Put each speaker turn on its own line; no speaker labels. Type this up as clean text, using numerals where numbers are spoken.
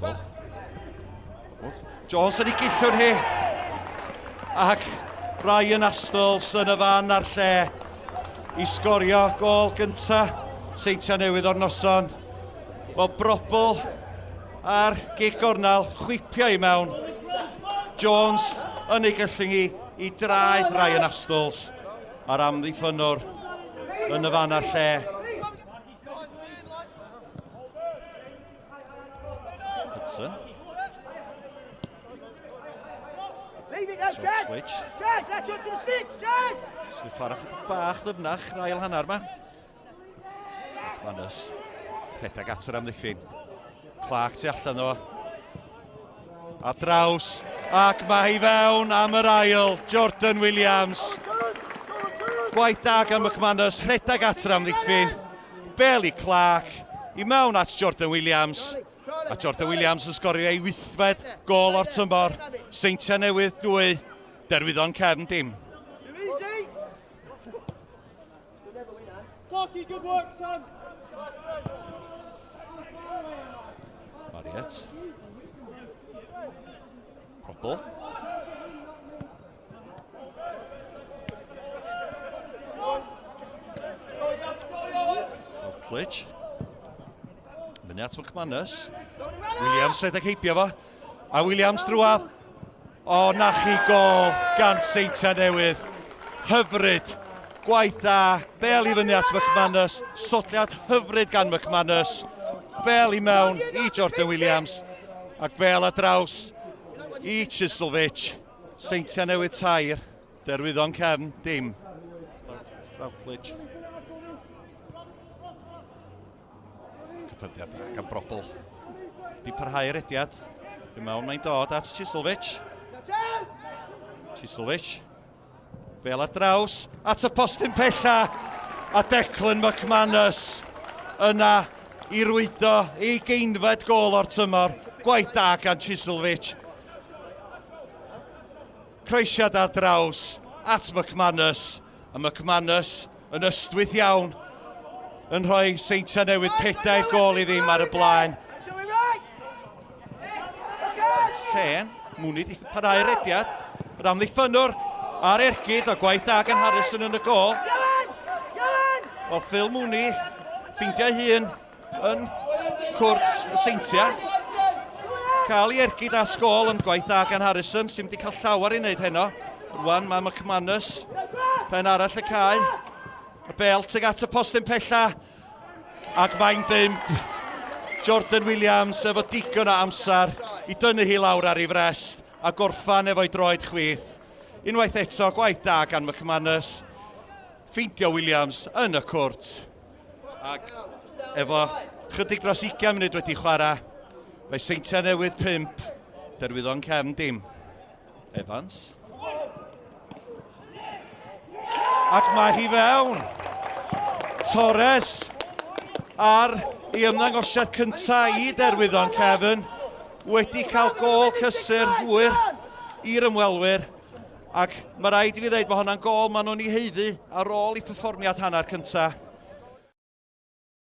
Probl. Jones yn ei gillwn hi. Ac Ryan Astles yn y fan a'r lle i sgorio gol gynta Seintiau Newydd o'r noson. Wel, Brobl a'r gic gornel, chwipio i mewn. Jones yn ei gyllung hi i draed Ryan Astles a'r amddiffynnwr yn y fan a'r lle. Hudson.
Leave it now, Chaz!
Switch.
Chaz, that's up to the six, Chaz!
Sy'n chwarae chydig bach ddyfnach yr ail hanner yma. McManus. Rhedeg at yr amddiffyn. Clark tu allan o. A draws. Ac mae hi fewn am yr ail. Jordan Williams. Gwaith da gan McManus. Rhedeg at yr amddiffyn. Bel i Clark. I mewn at Jordan Williams. A Jordan Williams yn sgorio ei wythfed gol o'r tymor. Seintiau Newydd 2, Derwyddon Cefn dim.
Clarky, good work, son.
Marriott. Probl. Routledge. Fyny at McManus. Williams rhedeg heibio fo. A Williams drwadd. O, na chi gol gan Seintiau Newydd. Hyfryd. Gwaith da. Bel i fyny at McManus. Sodliad hyfryd gan McManus. Bel i mewn i Jordan Williams. Ac bel ar draws i Chislovich. Seintiau Newydd tair. Derwyddon cefn, dim. Routledge. Cyffyrddiad da gan Brobl. Di parhau'r rediad. I mewn mae'n dod at Chislovich. Chislovich. Fel ar draws at y postyn pella. A Declan McManus yna i rwydo ei geinfed gol o'r tymor. Gwaith da gan Chislovich. Croesiad ar draws at McManus. A McManus yn ystwyth iawn yn rhoi Seintiau Newydd 4 gol i ddim ar y blaen. Sen, Mooney di parhau'r rediad. Yr amddiffynnwr a'r ergyd o gwaith da gan Harrison yn y gol. Wel, Phil Mooney ffeindio hun yn cwrt y Seintiau. Cael ei ergyd at gol yn gwaith da gan Harrison, sy'n wedi cael llawer i wneud heno. Rwan mae McManus, pen arall y cae. Y bel tuag at y postyn pella, ac mae'n bump. Jordan Williams efo digon o amser i dynnu hi lawr ar ei frest a gorffan efo'i droed chwith. Unwaith eto, gwaith da gan McManus. Ffeindio Williams yn y cwrt. Ac efo chydig dros 20 munud wedi chwarae, mae Seintiau Newydd 5, Derwyddon Cefn dim. Evans. Ac mae hi fewn. Torres ar ei ymddangosiad cyntaf i Derwyddon Cefn wedi cael gol cysur hwyr i'r ymwelwyr. Ac mae rhaid i fi ddeud, mae hwnna'n gol maen nhw'n ei haeddu ar ôl i perfformiad hanner cyntaf.